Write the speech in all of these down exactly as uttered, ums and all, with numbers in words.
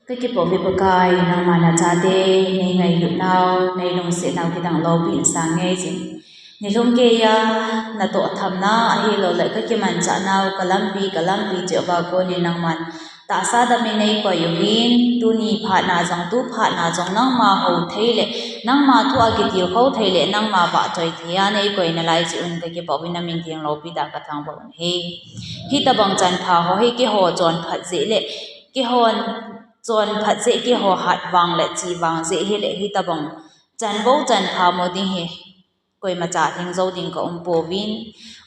Ka kipah uve Pakai, nangma nachate nei ngailut nau, nei lungset nau kidang loupina sang ngai jing. Nilhum keiya natoh thamna ahilouleh ka kimanchah nau, ka lampi, ka lampi cheh uva konin nangman tahsa damin nei koi uvin, tuni phatna jong, tu phatna jong nangma hou thei le nangma thua kitilkhou thei le nangma vahchoi thei a nei koi nalai jeh un ka kipah uvin, na min theng loupi tah ka thangvah u ahi. Hitobang chanpha ho hi keiho chonphat jeh le, keihon chonphat jeh, keiho hat vang le chi vang jeh hile, hitobang chanvo chanpha mu ding hi koimacha lhing jou ding ka um pouvin.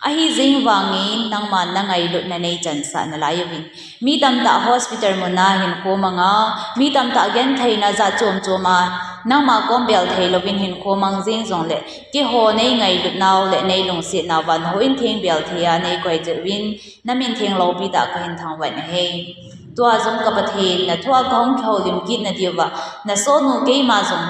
Ahi jeng vangin nangman na ngailutna nei chansah nalai uvin. Mi tamtah hospital muna hinkho manga, mi tamtah gentheina jat chom choma nangma kom bel thei louvin hinkho mang jeng jongle, keiho nei ngailut nau le nei lungset nauva na houin theng bel thei a nei koi jeh uvin, na min theng loupi tah ka hin thangvah u ahi. Tua jong ka Pathen, na thua ka hung kihoulim kit na diuva, na sohnu keima jong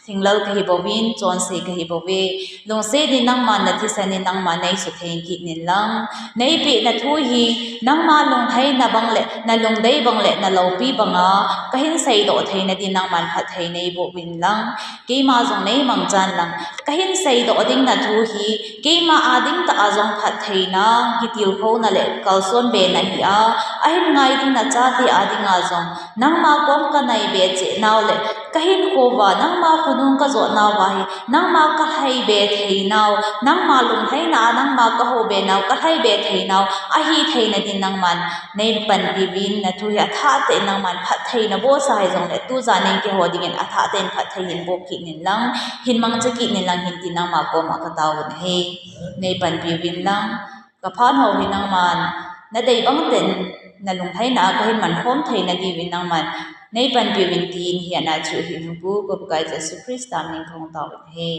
thinglel ka hi bouvin, chonse ka hi bouve. Lungset in nangman na thisan in nangman nei sutheng kit in lang. Nei pehna thu hi, nangma lunglhaina bang le, na lungdei bang le, na loupi banga, ka hin seidoh theina din nangman phatthei nei boh uvin lang. Keima jong nei mangchan lang. Ka hin seidoh ding na thu hi, keima a ding tah a jong phattheina, kitilkhouna le kalson bena hi a, ahin ngai ding na chate a dinga jong, nangma kom ka nai be cheh nau le, ka hinkho uva, nangma khonung ka jot nauva hi, nangma ka lhai be thei nau, nangma lunglhaina a, nangma ka hou be nau, ka lhai be thei nau, ahi theina din nangman nei panpi uvin, na thu hi athah tah in nangman phatthei na bohsa hi jongle, tujan in keiho dingin athah tah in phatthei hin boh kit in lang, hin mangcha kit in lang, hin tin nangma koma ka tao u ahi. Nei panpi uvin lang, ka phat ho hi nangman, na dei bang tah in, na lunglhaina a ka hin mankhom theina diuvin nangman nei panpi uvin tin, hiche a chu hin pu, ka Pakai Jesu Christa min in ka hung tao u ahi.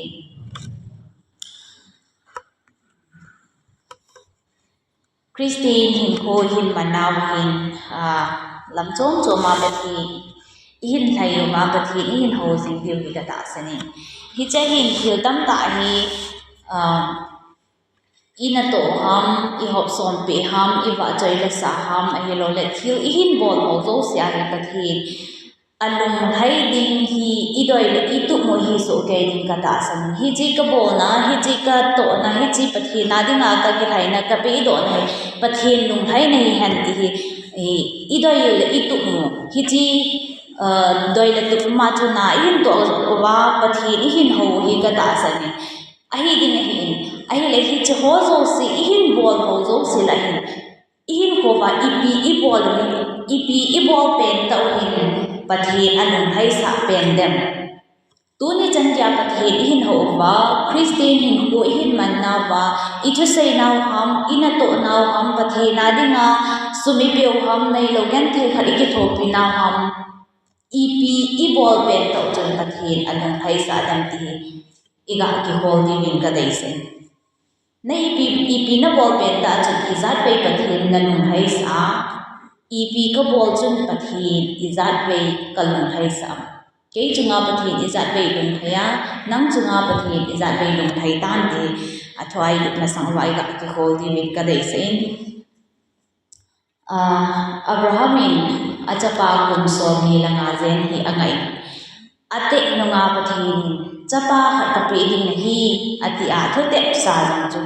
Christian hinkho ihin man nau hin, ah, lam chom choma Pathen ihin lhai uva, Pathen ihin hou jing diu hi ka tahsan in. Hiche hin thil tamtah hi, ah, i natoh ham, i hopsom peh ham, i vahchoi lasa ham, ahilouleh thil ihin bol ho jouse a hi Pathen alunglhai ding hi, i doi le i tup u hi soh kei ding ka tahsan. Hiche ka bolna, hiche ka tohna, hiche Pathen a dinga ka kilhaina, ka pehdohna hi Pathen lunglhaina hihen ti hi, i, i doi le i tup u. Hiche, uh, doi le tup ma chu na ihin toh uva, Pathen ihin hou hi ka tahsan. Ahi ding ahin, ahile hiche ho jouse, ihin bol ho jouse lah hin, ihinkho uva ipi i bol u hin, ipi i bol pen tah u hin, Pathen alunglhaisah pen dem. Tuni chan geiya Pathen ihin hou uva, Christian hinkho ihin man nauva, i thusei nau ham, i natoh nau ham, Pathen a dinga sum i peh u ham, neilou genthei khat i kithopi nau ham, ipi i bol pen tah u chun Pathen alunglhaisah dem ti hi i ga kihol diuvin ka deisah in. Na ipi, ipi na bol pen tah chun ijat vei Pathen na lunglhaisah a, ipi ka bol chun Pathen ijat vei ka lunglhaisah a. Kei chunga Pathen ijat vei lunglhai a, nang chunga Pathen ijat vei lunglhai tan ti, athua i lupna sang uva i ga kihol diuvin ka deisah in. Ah, Abraham in achapa kum somni le nga jen hi angah in, ateh nunga Pathen in chapa khat kapeh ding nahi, ati a thutep sa jong chu,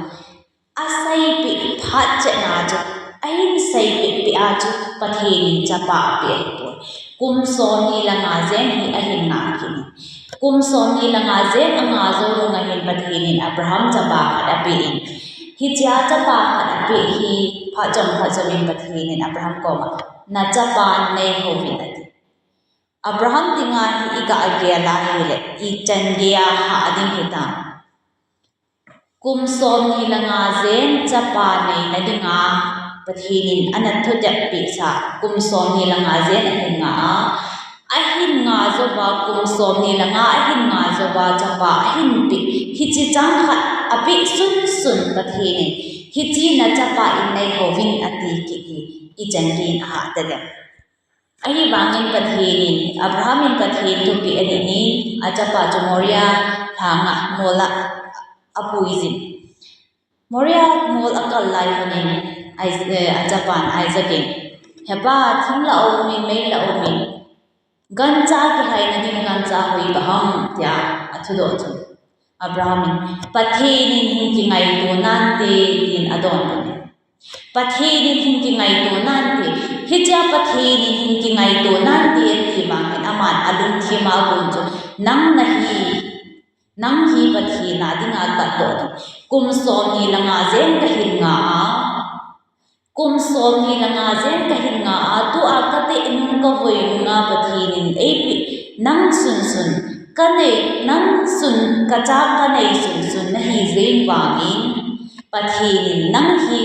aseipeh phat chetna chu, ahin seipeh peh a chu Pathen in chapa apeh ahipoi. Kum somni le nga jen hi ahin ngah kit in. Kum somni le nga jen angah jou nunga hin Pathen in Abraham chapa khat apeh in. Hichea chapa khat apeh hi phat chomkhat jouvin Pathen in Abraham koma, na chapa nei houvin ati. Abraham dinga hi i ga gel a hile, ichan geiya hah ding hitam. Kum somni le nga jen chapa neina dinga Pathen in ana thutep pehsa, kum somni le nga jen ahin ngah a, ahin ngah jouva, kum somni le nga ahin ngah jouva, chapa ahin peh, hiche chang khat apeh sunsun Pathen in, hiche na chapa in nei houvin ati kit hi, ichan geiyin ahah tadem. Ahivangin Pathen in, Abraham in Pathen thupeh anein, achapa chu Moria lhanga mola apui jin. Moria mol akal lai lhonin, Is-, eh, achapan Isaac in, Hepa, thing la umin, mei la umin, Gancha kihaina ding gancha hoiya ham tia athudoh chu. Abraham in, Pathen in hin kingaito nante, tin adonbut in. Pathen in hin kingaito nante. Hichea Pathen in hin kingaito nante ati vangin aman alungthim a kon chu, nang nahi, nang hi Pathen a dinga katdoh ding. Kum somni le nga jen kahin nga a, kum somni le nga jen kahin nga a, tua kateh nung kavoi nunga Pathen in eipeh, nang sunsun, kanei, nang sun, kacha kanei sunsun nahi jeng vangin, Pathen in nang hi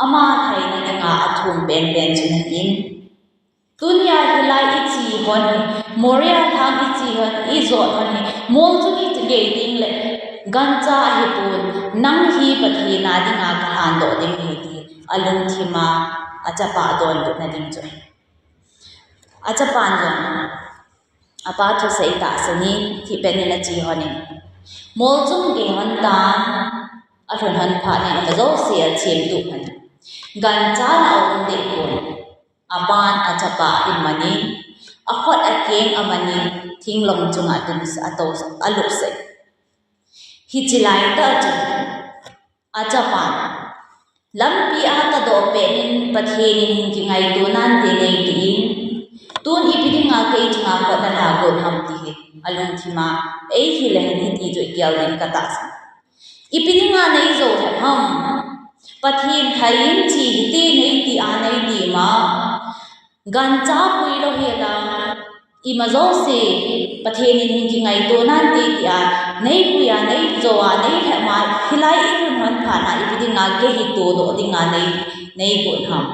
ama lhaina dinga athum penpen chu nahin. Tunia hilai iche hon hi, Moria lhang iche hon, ijot hon hi, mol chu iche gei ding le, gancha ahipon, nang hi Pathen a dinga kalhandoh ding ahi ti, alungthim a, achapa adonbutna ding chu. Achapan jong, apa thusei tahsan in, thipbeh in ache hon in. Mol chu gei hon tan, alhun hon phat in, amajouse achemtup hon in. Gancha na aum deh pon. Apan achapa ahin manin, akhut akeng amanin, thinglhang chunga atum, ato, alupsah. Hiche laitah chun, achapan, lampi a kadoh pet in Pathen in hin kingaito nante neitin, tun ipi dinga kei chunga khut nalha got ham ti hi, alungthim a, eihil le hin hiti chu igel ding katahsan. Ipi dinga neijou lhep ham? Pathen lhai in che hite neiti a neiti ma. Gancha pui lou hela, imajouse, Pathen in hin kingaito nante tia, neipui a, neijou a, neilhep ma, hilai ilhun hon phat na, ipi dinga kei hi todoh dinga nei, neigot ham.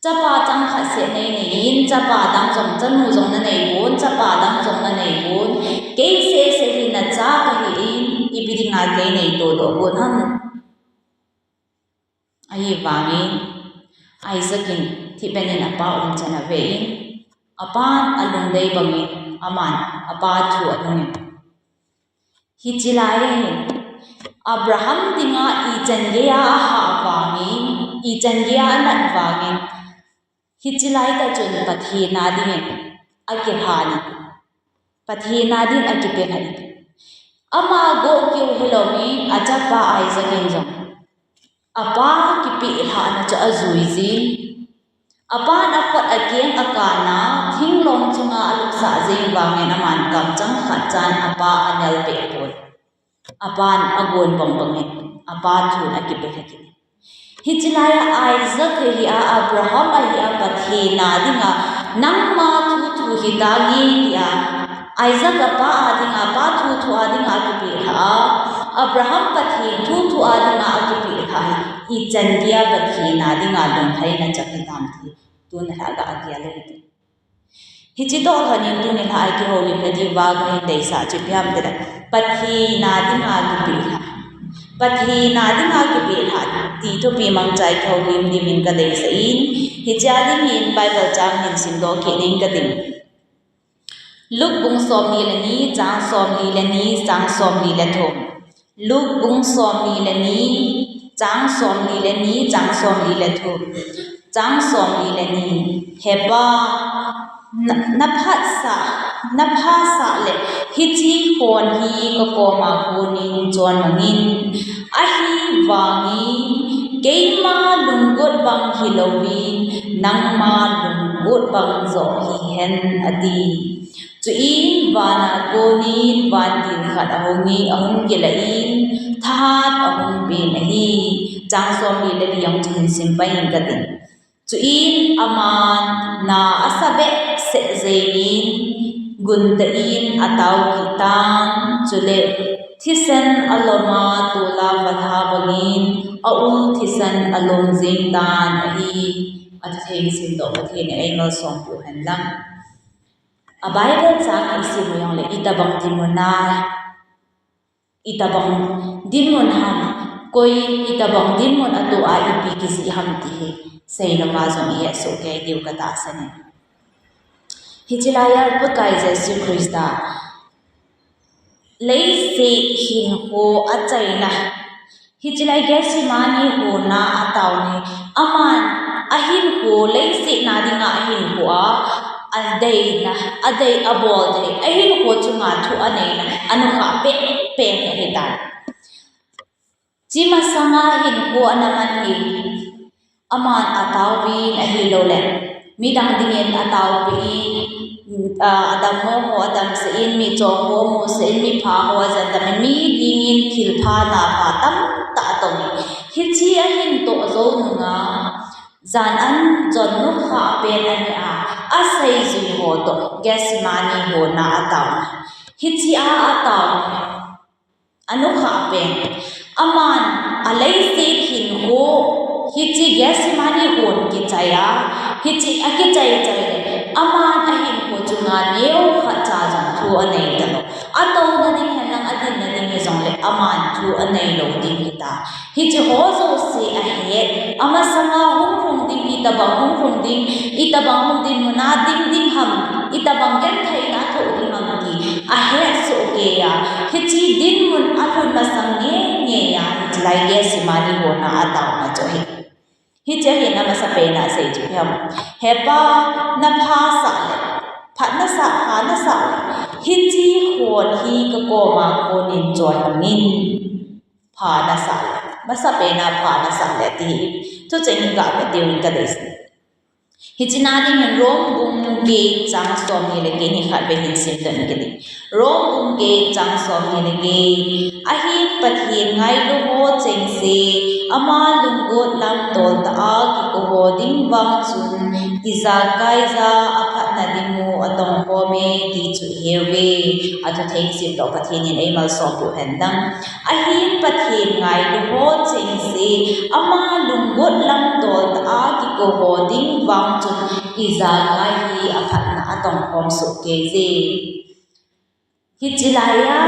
Chapa changkhat seh neinei in, chapa dang jong, chanu jong nanei pon, chapa dang jong nanei pon. Kei seh seh hi nacha kahi in, ipi dinga kei neitodoh got ham. Ahivangin, Isaac in thipbeh in apa umchan ave in, apan alungdei bangin, aman apa thu anung in. Hiche lai hin, Abraham dinga ichan geiya ahah vangin, ichan geiya anat vangin, hiche laitah chun Pathen a dingin akilhan in, Pathen a dingin akipelhan in. Ama got keu hilouvin, achapa Isaac in jong, apa kipelhahna chu ajui jin. Apan akhut akeng akanna, thinglhang chunga alupsah jeng vangin aman kamchang khat chan apa anel peh pon. Apan agon bang bangin, apa thun akipelha kit. Hiche laiya Isaac ahi a, Abraham ahi a, Pathen a dinga, nangma thu thu hitange tia, Isaac apa a dinga, apa thu thu a dinga akipelha a, Abraham Pathen thu thu a dinga akipelha hi, ichan geiya Pathen a dinga lunglhaina chang hitam ti, tun lha ga agel u hite. Hiche toh lhonin tuni lha a kihoulim na diuva kahin deisah chu ipi ham itile, Pathen a dinga kipelha. Pathen a dinga kipelha ti thupi mangcha a kihoulim diuvin kadeisah in, hichea ding hin Bible chang hin simdoh kit ning kating. Luke bung somni le ni, chang somli le ni, chang somli le thum. Luke bung somni le ni, chang somli le ni, chang somli le thum. Chang somli le ni. He Pa, na, naphatsah, naphasah le hiche khon hi kakoma konin chonmangin. Ahivangin, keima lunggot bang hilouvin, nangma lunggot bang joh hihen, ati. Chuin vana konin vantil khat ahungin, ahung kilah in, thahat ahung pen ahi. Chang somli le li jong chu hin sim pai ing kating. Chuin aman na asa behseh jengin, guntah in atao kit tan, chule thisen alom a, tola valha bangin, aul thisen alom jeng tan ahi. Athutheng simdoh Pathen in eimalsom peh u hen lang. A Bible chang isim u jongle, itobang dinmun a, itobang dinmun ham, koi itobang dinmun a toh a ipi kijih ham ti hi, seinom a jong ihet soh kei diu katahsan in. Hiche laiya Pakai Jesu Christa, leiset hinkho achaina, hiche lai Gethsemane hon a ataona hi, aman ahinkho, leiset na dinga ahinkho a, adeina, adei abol thei, ahinkho chunga thu aneina, anukha pengpeng ahitai. Hiche masanga hinkho ana man hi, aman ataovin ahilouleh midang dingin ataopeh in, ah, adammo ho adamsah in, michom ho amusah in, mipha ho ajandam in, mi dingin thilpha napha tamtah atong in. Hiche ahin toh jou nunga, jan an jon nukha pen ahi a, aseijui ho toh Gethsemane hon a atao. Hiche a atao anukha pen, aman aleiset hinkho, hiche Gethsemane hon kichai a, hiche akichai chai le, aman ahinkho chunga neokhat cha jong thu anei talou. Atouna ding henlang, adinna ding hijongle, aman thu anei lou ding hita. Hiche ho jouse ahet, amasanga hung lhung ding, itobang hung lhung ding, itobang hung dinmun a ding ding ham, itobang gentheina thoh ding ham ti ahet soh kei a, hiche dinmun alhun masang ngeingei a, hiche lai Gethsemane hon a ataona chu ahi. Hiche hin amasapen a asei chu ipi ham. He Pa, naphasah le, phatnasah, phanasah le, hiche khon hi kakoma konin chon nangin. Phanasah le. Masapen a phanasah le ti hi thucheng in gave diuvin kadei. Hiche na ding hin Rom bung get chang somni le get hi khatvei hin simdoh in kati. Rom bung get chang somni le get. Ahin Pathen ngailu ho chengse, ama lunggot lam toltah a kikou ho ding vang chun, ijakai ja aphatna diu atongkhom e ti chu iheuve. Athutheng simdoh Pathen in eimalsom peh u hen lang. Ahin Pathen ngailu ho chengse, ama lunggot lam toltah a kikou ho ding vang chun, ijakai ja aphatna atongkhom soh keije. Hiche laiya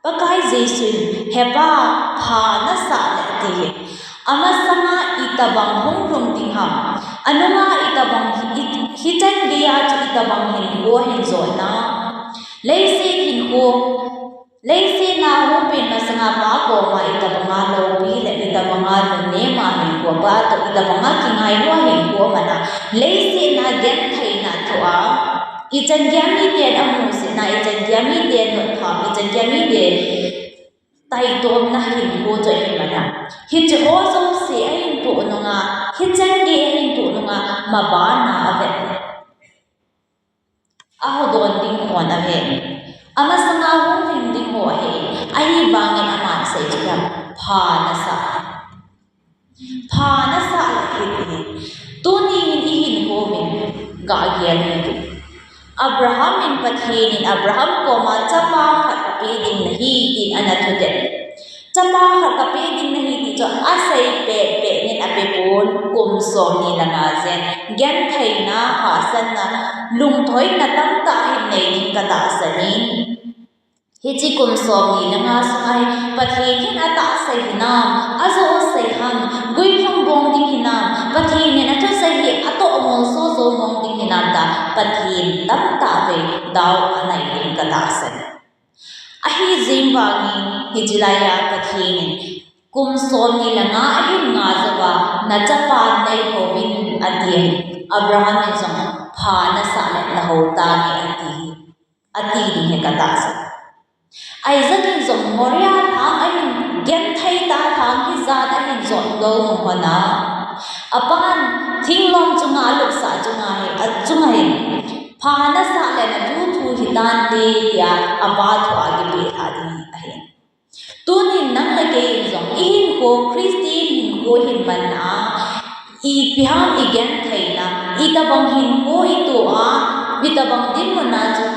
Pakai Jesun, He Pa, phanasah le ati le, amasanga itobang hung lhung ding ham, anunga itobang hi, hi, hichan geiya chu itobang hinkho ahin jotna, leiset hinkho, leiset a hung pen masanga Pa koma itobanga loupi le itobanga nunnem a hinkho, Pa toh itobanga kingailu a hinkho amana, leiset a gentheina thoh a, ichan geiya miten amusitna, ichan geiya miten notpham, ichan geiya miten taitomna hinkho chu ahin mana. Hiche ho jouse ahin toh nunga, hichan gei ahin toh nunga, mabana avet. Ahodon ding hon avet. Amasanga hung lhing ding ho ahe. Ahivangin aman asei chu ipi ham, phanasah. Phanasah le ati. Tuni hin ihinkho uvin gah gel hite. Abraham in Pathen in Abraham koma chapa khat kapeh ding nahi tin ana thudeh. Chapa khat kapeh ding nahi ti chu asei pehpeh in apeh pon, kum somni le nga jen gentheina, hahsatna, lungthoina tamtah ahin nei ding katahsan in. Hiche kum somni le nga sunga hi Pathen hin atahsa hinam, ajouse ham, guilhung bong ding hinam, Pathen in athusei hi atoh molso jou mong ding hinam tia Pathen tamtah vei doubt anei ding katahsan. Ahijeng vangin hiche laiya Pathen in kum somni le nga ahin ngah jouva, nachapa neihou vin ati ahi. Abraham in jong phanasah le nahou tange ati hi. Ati ding hi katahsan. Isaac in jong Moriah lhang ahin genthei tah lhang hijat ahin jot lou nung hon a, apan thinglom chunga alupsah chunga hi, achunga hin, phanasah le natu thu hitante tia apa thu a kipeh lha ding ahi. Tunin nang le kei in jong ihinkho Christian hinkho hin manna a, ipi ham igentheina, itobang hinkho itoh a, itobang dinmun a chu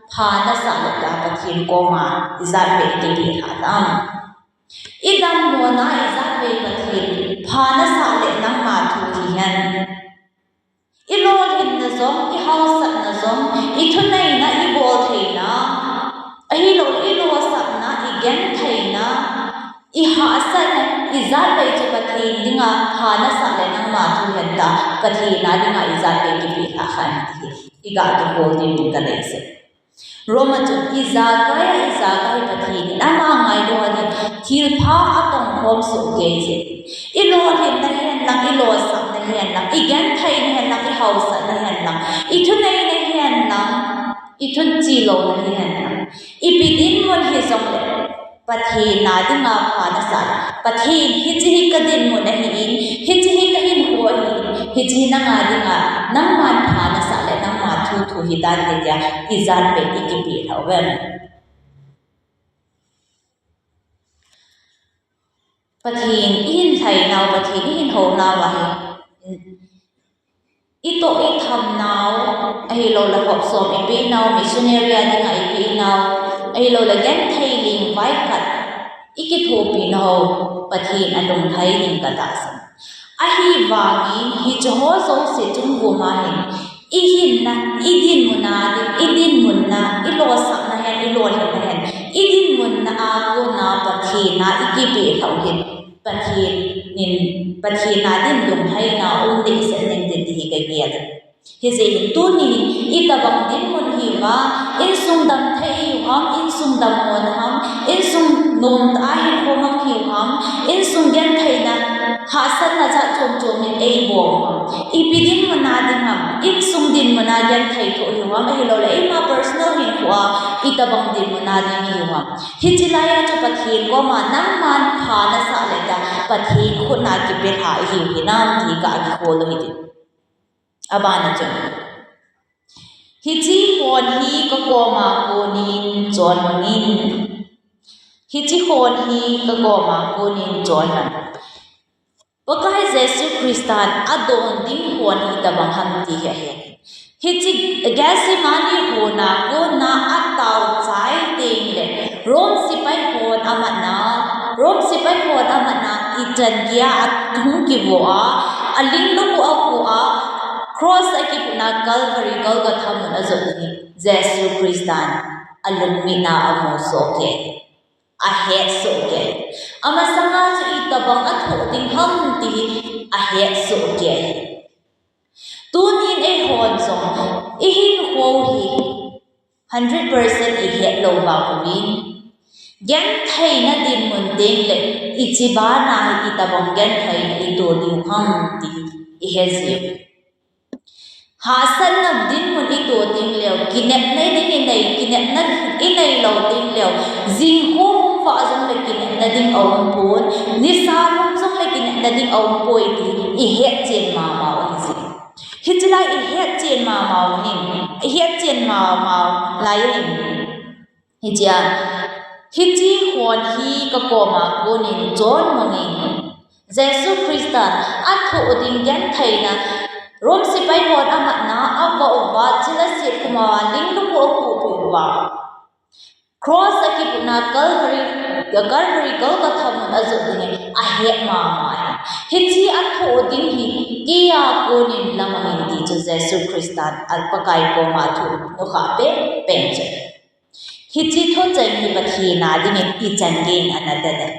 phanasah le tia Pathen koma ijat vei kipeh lha tam. Idammo na ijat vei Pathen phanasah le nangma thu hihen. Ilolhinna jong, ihaosatna jong, ithuneina, iboltheina, ahilou ilolsapna, igentheina, ihahsatna, ijat vei chu Pathen dinga phanasah le nangma thu hen tia, Pathen a dinga ijat vei kipeh lha khan ti hi, iga kihol ding in kadei e. Roma chun ijakai a, ijakai Pathen in ama ngailu a ding thilpha atongkhom soh keije. Ilolhinna hihen lang, ilolsapna hihen lang, igentheina hihen lang, ihaosatna hihen lang, I thuneina hihen lang, i thuchilona hihen lang, ipi dinmun hijongle, Pathen a dinga pha nasah le, Pathen hiche hi ka dinmun ahin, hiche hi ka hinkho ahin, hiche hi nanga dinga, nangman pha nasah le, nangma thu thu hitan te tia, ijat pet ikipeh lhah uvem. Pathen ihin lhainau, Pathen ihin hounau ahi. Itoh ithamnau, ahilouleh hopsom ipehnau, missionary a dinga ipehnau, ahilouleh genthei lingvai khat ikithopi nau, Pathen alunglhai ding katahsan. Ahivangin hiche ho jouse chung guma hin, ihinna, idinmuna ding, idinmunna, ilosahna hen, ilolhinna hen, idinmunna a kona Pathen a ikipeh lhah u hin, Pathen in, Pathen a din lunglhaina um ding sah ning tin ti hi kagel. Hijeh hin tunin, itobang dinmun hiuva, insung damthei hiu ham, insung dammo na ham, insung nomtah a hinkho mang hiu ham, insung gentheina, hahsatna jat chom chom in eibol u ham. Ipi dinmun a ding ham, insung dinmun a genthei thoh hiu ham, ahilouleh eima personal hinkho a, itobang dinmun a ding hiu ham. Hiche laiya chu Pathen koma nangman pha nasah le tia, Pathen khut a kipelha ihiu hinam ti kakikhol u hite. Abana chun, hiche khon hi kakoma konin chonmangin. Hiche khon hi kakoma konin chonmang. Pakai Jesu Christan adon ding khon hi itobang ham ti hi ahe. Hiche Gethsemane hon a kona atao chai teng le, Rome sepai hon amatna, Rome sepai hon amatna ichan geiya ahung kivo a, aling lukhuh a akoh a, cross a kipuna Calvary Golgotha mun ajot ding hi Jesu Christan alungmitna amu soh kei, ahet soh kei. Amasanga chu itobang athoh ding ham ti hi ahet soh kei. Tunin eihon jong, ihinkho hi hundred percent ihet lou vang uvin, gentheina dinmun teng le, iche bana hi itobang gentheina ito diu ham ti ihet jiu. Hahsatna dinmun ito ding leu, kinepna ding inei, kinepna inei lou ding leu, jingkah hung vah jongle kinepna ding aum pon, nisa lum jongle kinepna ding aum poi ti ihet chen mama u ahi jeh. Hiche lai ihet chen mama u hin, ihet chen mama u lai hin. Hichea, hiche khon hi kakoma konin chonmangin. Jesu Christan athoh ding gentheina, Rome sepai hon amatna, avoh uva, chil aset khum uva, ling lukhuh a akohpeh uva, cross a kipuna Calvary, Calvary Golgotha mun ajot ding hi ahet mama e. Hiche athoh ding hi keia konin lamangin ti chu Jesu Christan Pakai koma thu ahin khah pen pen chu. Hiche thucheng hi Pathen a dingin ichan geiyin ana tadem.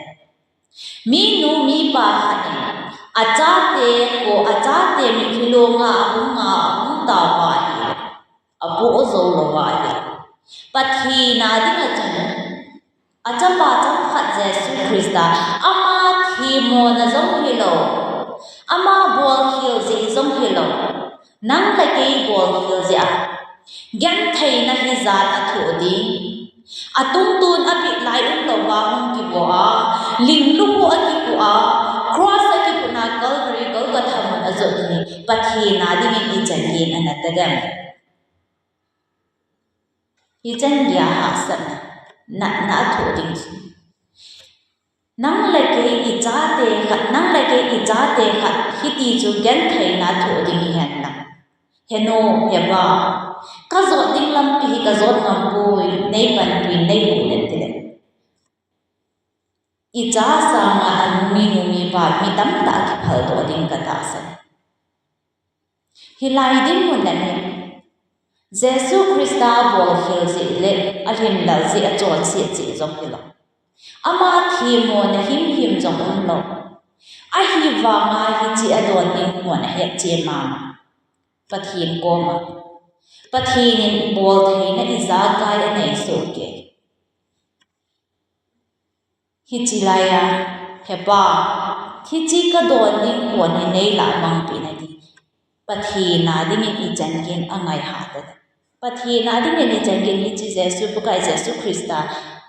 Minu mipa khat in achate kho, achate mitlhi longa ahunga ahung taova ahile, apoh jou louva ahile, Pathen a dinga chun achapa changkhat Jesu Christa ama themmona jong hilou, ama bolkhel jeh jong hilou, nang le kei bolkhel jeh a gentheina hijat a thoh ding, atungtun abit lai umlouva hung kivo a, ling lukhuh a akipoh a, cross a kipuna Calvary Golgotha mun ajot ding hi Pathen a dingin ichan geiyin ana tadem. Ichan geiya hahsatna, natna athoh ding chu. Nang le kei ichate khat, nang le kei ichate khat, hiti chu gentheina thoh ding hihen lang. Henu, heba, kajot ding lampi hi kajot ngam poi, neipanpin, neihuhhih in tile. Icha sanga anu minu mipa mi tamtah kiphaldoh ding katahsan. Hilai dinmun a hin, Jesu Christa bolkhel jeh le alhinlel jeh achonset jeh jong hilou, ama themmona himhim jong umlou. Ahivanga hiche adon ding khon ahet chen mama. Pathen koma, Pathen in boltheina ijakai anei soh kei. Hiche laiya, hepa, hiche kadon ding khon hi neilah mangpeh nati. Pathen a dingin ichan gei in angai hah tai. Pathen a dingin ichan gei in hiche Jesu, Pakai Jesu Christa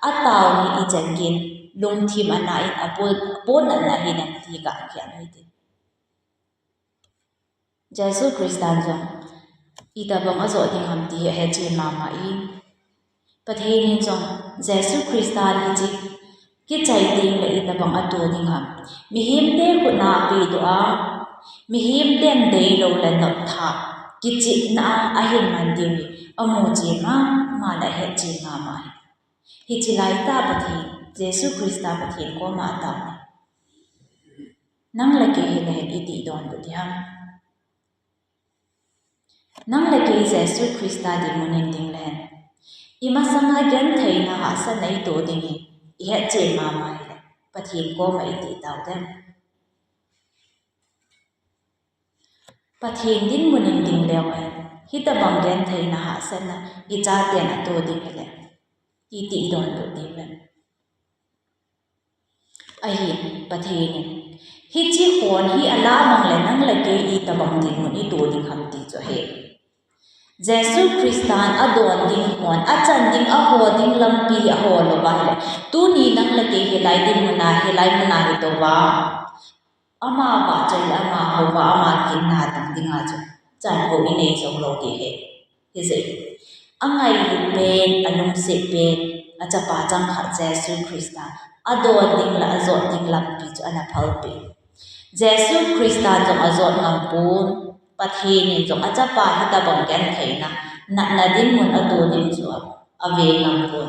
atao hi ichan gei in lungthim ana in apo, apo natna ahi nati kakian u hite. Jesu Christan jong itobang ajot ding ham ti hi ahetchen mama in. Pathen in jong Jesu Christan hiche kichai teng le itobang ato ding ham. Mihemte khut a apedoh a, mihemten deilou le nopthah, kichepna a ahin man diu hi amuchen mama le ahetchen mama ahi. Hiche lai tah Pathen, Jesu Christa Pathen koma atao. Nang le kei hile hen iti donbut ding ham. Nang le kei Jesu Christa dinmun in ding le hen, imasanga gentheina hahsatna ito ding hi ihetchen mama hile, Pathen koma iti tao dem? Pathen dinmun in ding leu hen, hitobang gentheina hahsatna ichaten ato ding hile, iti donbut ding ham? Ahin, Pathen in hiche hon hi alamang le nang le kei itobang dinmun ito ding ham ti chu ahe. Jesu Christan adon ding hon, achan ding, aho ding lampi aho louva ahile, tuni nang le kei hilai dinmun a, hilai mun a hitou va, ama vahchoi le ama hou va, ama ginna dang dinga chu chanhou inei jou lou ding ahi. Hijeh in, angailut pen, alungset pen, achapa changkhat Jesu Christa adon ding le ajot ding lampi chu ana phalpeh. Jesu Christan jong ajot ngam pon, Pathen in jong achapa hitobang gentheina, natna dinmun ato ding chu ave ngam pon.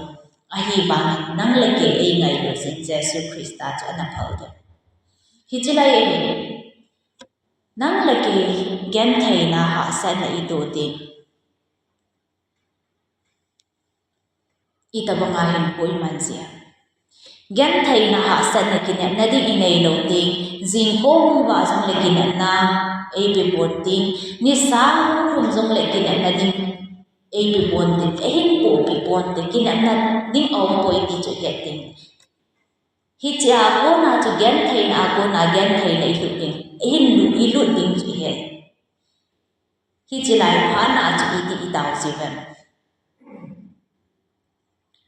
Ahivangin nang le kei eingailut jeh in Jesu Christa chu ana phal ding. Hiche lai ahin, nang le kei gentheina hahsatna ito ding, itobanga hinkho iman jia? Gentheina hahsatna kinepna ding inei lou teng, jingkah hung uva jongle kinepna eipe pon teng, nisa hung lhun jongle kinepna ding eipe pon teng, eihin pohpeh pon teng, kinepna ding aumpoi ti chu ihet teng. Hichea kona chu gentheina a kona gentheina ilut ding, eihin lut, ilut ding chu ihe. Hiche lai phat na chu iti itao jiu vem?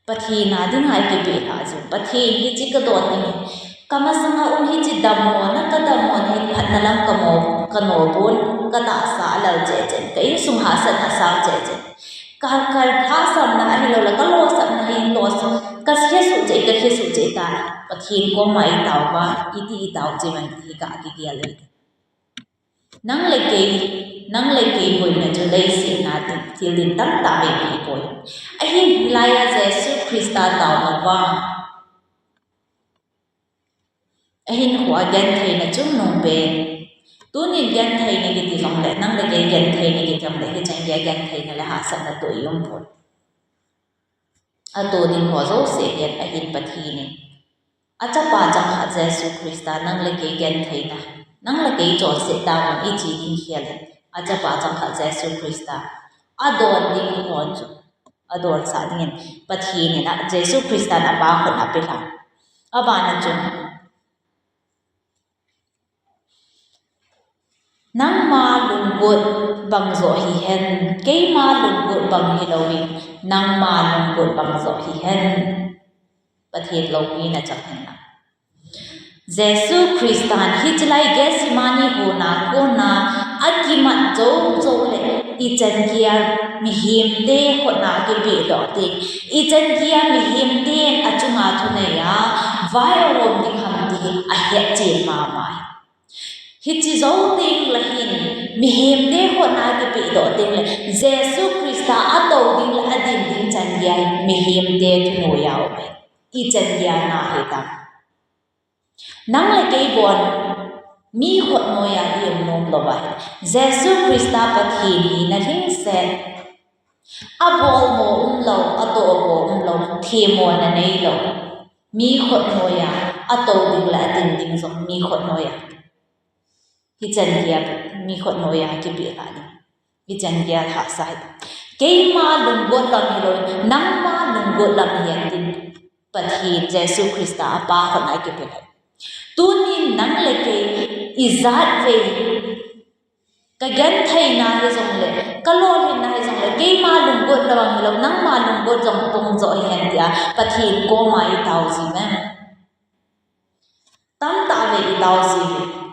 Pathen a dinga ikipeh lhah jiu. Pathen, hiche kadon ding hi, kamasanga um hiche dammona, kadammona hi phatna lam kamo, kano pon, katahsa alal cheh cheh, ka insung hahsatna asang cheh cheh, ka, kalhahsamna ahilou le kalosapna hi losap, kakhesuh cheh, kakhesuh cheh ta, Pathen koma itao uva, iti itao jiu vem ti hi kakigel e. Nang le kei, nang le kei boina chu leiset a thil ding tamtah vei hi boi. Ahin hilai a Jesu Christa taona vang, ahinkhoa gentheina chungnung pen. Tunin gentheina kiti jongle, nang le kei gentheina kiti jongle, hichan geiya gentheina le hahsatna toh i um pon. Ato ding ho jouse het ahin Pathen in, achapa changkhat Jesu Christa nang le kei gentheina, nang le kei chonset taona iche ding khel in, achapa changkhat Jesu Christa adon ding hon chu, adonsah dingin Pathen in a, Jesu Christan apa khut a apelha. Abana chun, nangma lunggot bang joh hihen, keima lunggot bang hilouvin, nangma lunggot bang joh hihen. Pathen loupina chang hen lang. Jesu Christan hichelai Gethsemane hon a kona akimat jou jou le, ichan geiya mihemte khut a kipehdoh teng, ichan geiya mihemten achunga thunei a vai ahom ding ham ti hi ahetchen mama hi. Hiche jou teng le hin, mihemte khut a kipehdoh teng le, Jesu Christa atou ding le adin ding chan geiya hi mihemte thunoi a um ahi. Ichan geiya na hitam? Nang le kei bon mi khut noiya i um nom lou ahi. Jesu Christa Pathen hina lhingset. Abolmo umlou, atohmo umlou, themmona neilou. Mi khut noiya atou ding le adin ding jong mi khut noiya. Hichan geiya mi khut noiya kipehdoh ding. Hichan geiya hahsa hi. Keima lunggot lam hilou, nangma lunggot lam hihen tin, Pathen Jesu Christa apa khut a kipelha. Tunin nang le kei ijat vei Ka gentheina hijongle, ka lolhinna hijongle, keima lunggot lou vang hilou, nangma lunggot jong pung jo hihen tia Pathen koma i tao ji me. Tamtah vei i tao ji.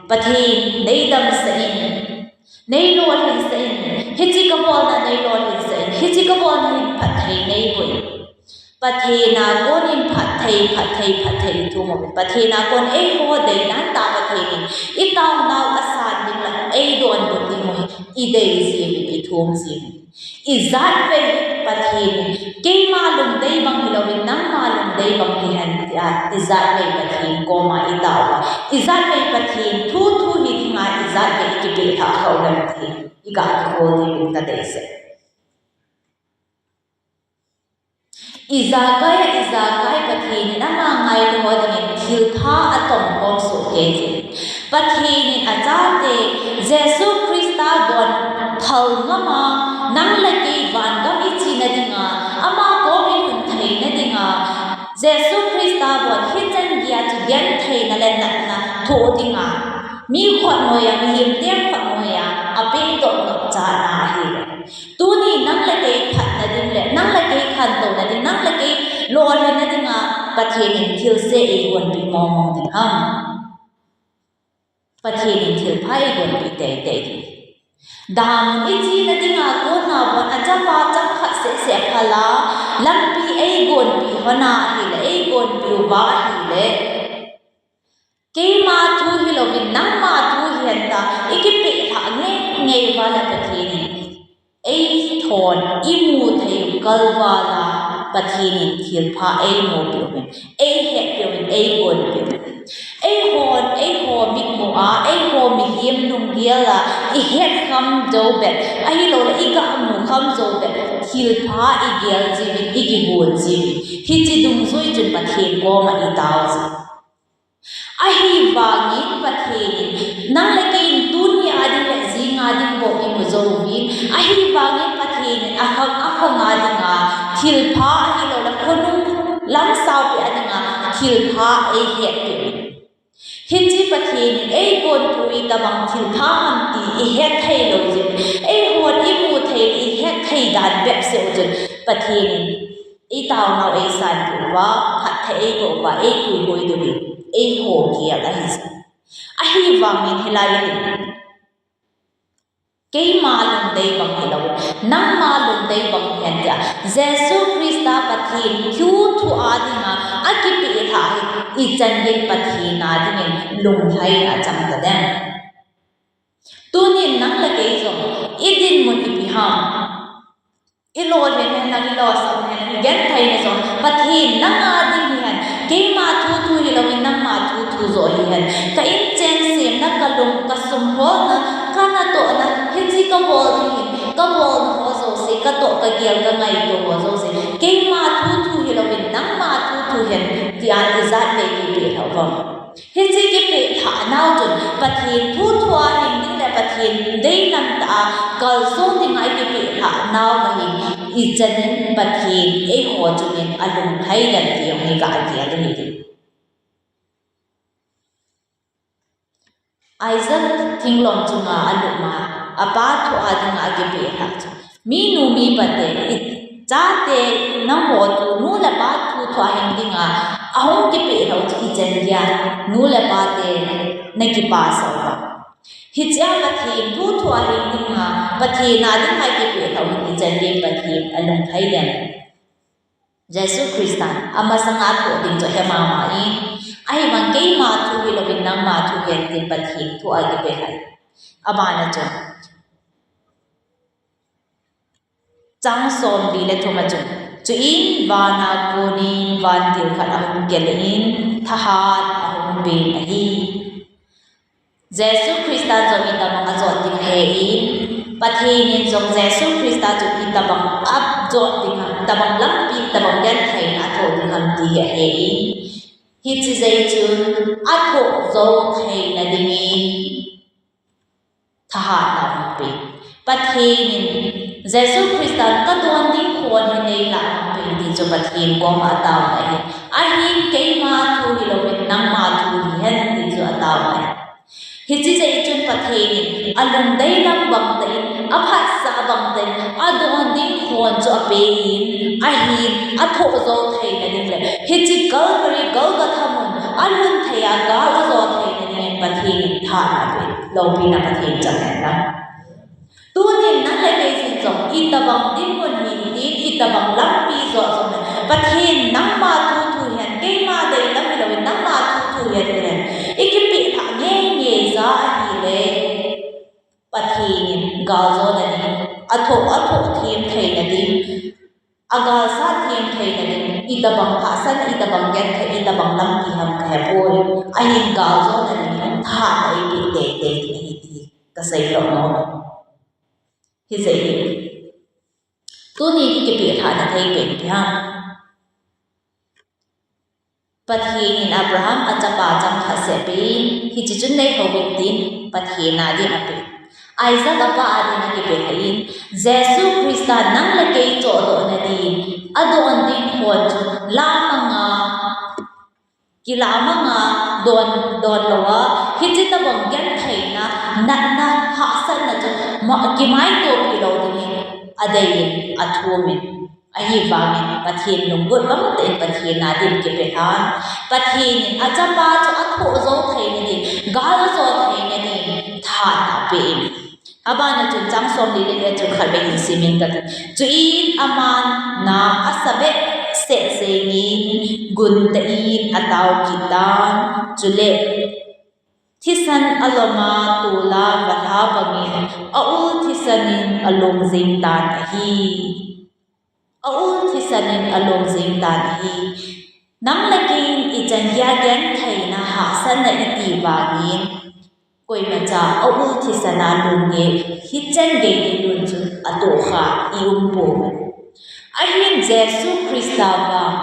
Pathen, nei damsah in, nei lolhinsah in, hiche ka bolna nei lolhinsah in, hiche ka bolna hin phatthei nei boh in. Pathen a kon in phatthei, phatthei, phatthei i thum uvin. Pathen a kon eiho deidan tah Pathen in i taonau asan ding le ei donbut ding u hi i dei ji uvin, i thum ji uvin. Ijat vei Pathen in keima lungdei bang hilouvin nangma lungdei bang hihen tia ijat vei Pathen koma i tao uva. Ijat vei Pathen thu thu hi dinga ijat vei i kipeh lhah kha uva ti i ga kikhol ding in ka deisah. Ijakai, ijakai Pathen in ama ngailu ho dingin thilpha atong khom soh kei jin. Pathen in achate Jesu Christa bon phal ngama, nang le kei vangam i chena dinga, ama kom i hun theina dinga, Jesu Christa bon hichan geiya chu gentheina le natna thoh dinga, mi khut noiya, mihem te khut noiya apeh doh ngap chana ahi. Tuni nang le kei phatna ding le, nang le kei khantouna ding, nang le kei lolhinna dinga Pathen in thilse eigonpeh mong mong ding ham? Pathen in thilpha eigonpeh tei tei ding. Dam i chena dinga kona bon achapa chapkhat seh seh phal a, lampi eigonpeh hon ahile, eigonpeh uva ahile, keima thu hilouvin nangma thu hihen tia i kipeh lhah ngei ngei uva le Pathen in eithon i mu thei u kalval a Pathen in thilpha eimu peh uvin, eihet peh uvin, eigonpeh uvin. Eihon, eiho mitmu a, eiho mihem lunggel a i het kham jou bep, ahilouleh i ga mu kham jou bep, thilpha i gel jiuvin, i kigel jiuvin. Hiche dungjui chun Pathen koma i tao ji. Ahivangin Pathen in, nang le kei in tunia ding le jinga ding bou i mu jouvin, ahivangin Pathen in akhang akhang a dinga thilpha ahilouleh khonung lam saopi a dinga thilpha eihet peh uvin. Hiche Pathen in eigonpeh u hi itobang thilpha ham ti i het thei lou jeh in, eihon i mu thei, i het thei dan bep seh u chun Pathen in i taonau eisan peh uva, phatthei eiboh uva, eipuihoi diu hi eiho gel ahi. Ahivangin hilai a hin keima lungdei bang hilou, nangma lungdei bang hihen tia Jesu Christa Pathen thu thu a dinga akipeh lhah hi ichan gei Pathen a dingin lunglhaina chang tadem? Tunin nang le kei jong i dinmun ipi ham? I lolhin hen lang, i losam hen lang, i genthei na jong Pathen nanga ding hihen, keima thu thu hilouvin nangma thu thu joh hihen. Ka inchen semna, ka lum, ka sum holna, ka natohna, hiche ka bol ding hin, ka bolna ho jouse, ka toh ka gel, ka ngaito ho jouse, keima thu thu hilouvin nangma thu thu hen, tia ijat vei kipeh lhah uvam? Hiche kipeh lhah nau chun Pathen thu thu a hing ding le Pathen deilam tah a kalson dinga i kipeh lhah nau ahi. Ichan in Pathen eiho chungin alunglhai dem ti jong hi ka gel ahi. Isaac thinglhang chunga alum a, apa thu a dinga akipeh lhah chu. Minu mipa te, i chate, nangho thu nu le pa thu thu a hing dinga ahung kipeh lhah u chu ichan geiya nu le pa te na kipasah uva? Hichea Pathen thu thu a hing dinga Pathen a dinga kipeh lhah u ichan geiya Pathen alunglhai dem? Jesu Christan amasanga thoh ding chu ahe mama in, ahivang keima thu hilouvin nangma thu hen tin Pathen thu a kipeh lhah. Abana chun Chang somli le thum a chun, chuin vana konin vantil khat ahung kel in, thahat ahung pen ahi. Jesu Christan jong itobang ajot ding ahe in, Pathen in jong Jesu Christa chu itobang ajot ding ham, itobang lampi, itobang gentheina athoh ding ham ti hi ahe in, hiche jeh chun athoh jou theina dingin thahatna ahung pen. Pathen in Jesu Christan kadon ding khon hi neilah pen ti chu Pathen koma ataona ahi. Ahin keima thu hilouvin nangma thu hihen ti chu ataona ahi. Hiche jeh chun Pathen in alungdei lam bang tah in, aphatsah bang tah in, adon ding khon chu ape in, ahin, athoh jou theina ding le, hiche Calvary, Golgotha mun, alhun thei a gal ajo theina ding in Pathen in tha ape, loupina Pathen chang hen lang. Tunin nang le kei jin jong, itobang dinmun hi, hi, itobang lampi jot jong le, Pathen nangma thu thu hen, keima deilam hilou in, nangma thu thu hen, hen. Ikipeh lhah ngei ngei ja ahile, Pathen in galjona ding, athoh, athoh them theina ding, agalsat them theina ding, itobang hahsat, itobang genthei, itobang lampi ham kahepoi. Ahin galjona ding, tha eipeh teitei ding ahi ti kasei lou nom. Hijeh hin, tuni kipeh lhahna thei pen ipi ham? Pathen in Abraham achapa changkhat seh apen, hiche chun neihou vin tin, Pathen a din apen. Isaac apa a din akipeh lhah in, Jesu Christa nang le kei chohdohna din, adon ding khon chu la manga, kila manga don, don lou a, hiche tobang gentheina, natna, hahsatna chu ma, kimaitopi lou ding in adei in, athum in. Ahivangin Pathen lunggot bang tah in Pathen a din kipeh lhan, Pathen in achapa chu athoh jou theina din, gal ajo theina din, tha ape in. Abana chun chang somli le li a chun khatvei hin simin kati. Chuin aman na asa behseh jengin gun tah in atao kit tan. Chule thisan alom a tola valha bangin aul thisan in along jeng tan ahi. Aul thisan in along jeng tan ahi. Nang le kei in ichan geiya gentheina hahsatna iti vangin, koimacha aul thisan a lung gei, hichan gei ding lung chu atoh kha i um pouve. Ahin Jesu Christa vang,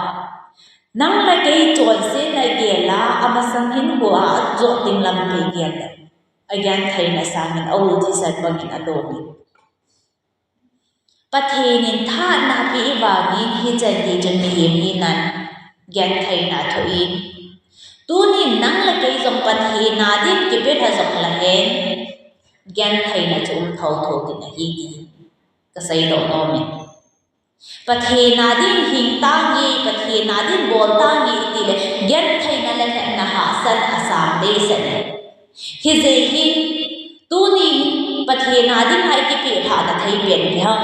nang le kei chonsetna gel a, amasang hinkho a ajot ding lampi gel le, agentheina sangin aul thisan bangin along in. Pathen in tha ana peh vangin hichan gei chun mihem hinan gentheina thoh in. Tunin nang le kei jong Pathen a din kipeh lha jong lehen, gentheina chu um thotho ding ahi ti kasei lou nom in. Pathen a din hing tange, Pathen a din bol tange iti le, gentheina le lhepna hahsat asang dehset e. Hijeh hin, tuni hin Pathen a dinga ikipeh lhahna thei pen ipi ham?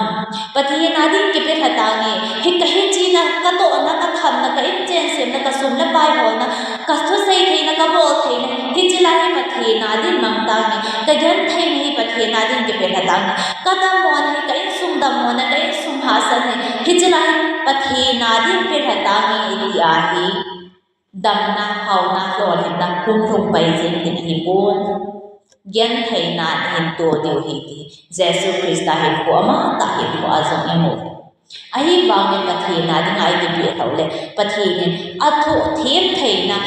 Pathen a din kipeh lha tange, hi ka hichena, ka tohna, ka khamna, ka inchen semna, ka sum le pai holna, ka thusei theina, ka bol theina, hiche lai hi Pathen a din mang tange, ka gentheina hi Pathen a din kipeh lha tange, ka dammona hi, ka insung dammona, ka insung hahsatna hi, hiche lai hi Pathen a din peh lha tange iti ahi. Damna, haona, lolhinna, lhung lhung pai jeng ding ahipon. Gentheina in to diu ahi ti. Jesu Christa hinkho amatah hinkho a jong imu. Ahivangin Pathen a dinga ikipeh lhah le, Pathen in athoh them theina,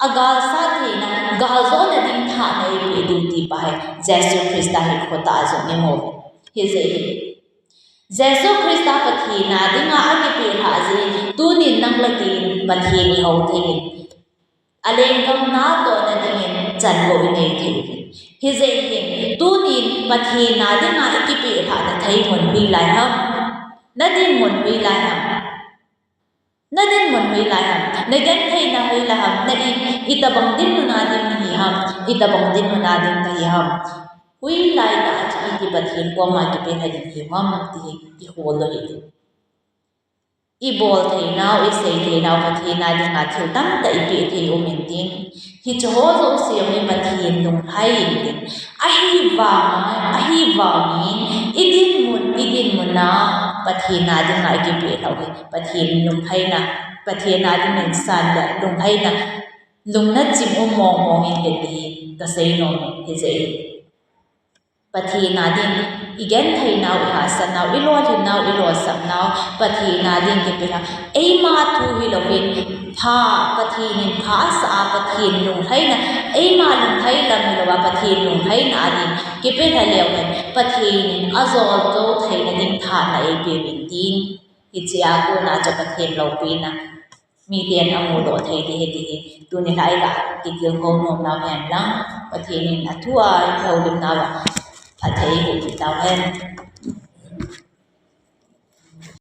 agalsat theina, galjona ding tha ana eipeh diu ti pa hi Jesu Christa hinkho tah a jong imu. Hijeh hin Jesu Christa Pathen a dinga akipeh lhah jeh in, tunin nang le kei in Pathen i hou thei in, alenggam natohna dingin chanvo i nei thei uvin. Hijeh hin, tunin Pathen a dinga ikipeh lhahna thei mun hoilai ham? Na dinmun hoilai ham? Na dinmun hoilai ham? Na gentheina hoilai ham? Na i, itobang dinmun a ding nahi ham? Itobang dinmun a ding kahi ham? Hoilai tah a chu iti Pathen koma kipeh lha ding hiu ham ti hi kihol lou hite. I bol theinau, i sei theinau Pathen a dinga thil tamtah i peh thei um intin. Hiche ho jouse jong hi Pathen lunglhai intin. Ahivang, ahivangin, i dinmun, i dinmun a Pathen a dinga i kipeh lhah u hi Pathen lunglhaina, Pathen a dingin san le lunglhaina, lungna chim um mong mong in hiti hi kasei nom in hijeh in. Pathen a din, i gentheinau, i hahsatnau, i lolhinnau, i lolsapnau, Pathen a din kipeh lha. Eima thu hilouvin, pha, Pathen in pha asah a, Pathen lunglhaina, eima lunglhai lam hilouva, Pathen lunglhaina a din kipeh lha leu hen, Pathen in ajol jou theina ding tha ana eipeh uvin tin. Hichea kona chu Pathen loupina miten amudoh thei ding ahi ti hi tuni lai ga kitilkhou nom nau hen lang, Pathen in athu a i houlim nau a phatthei boh peh tau hen.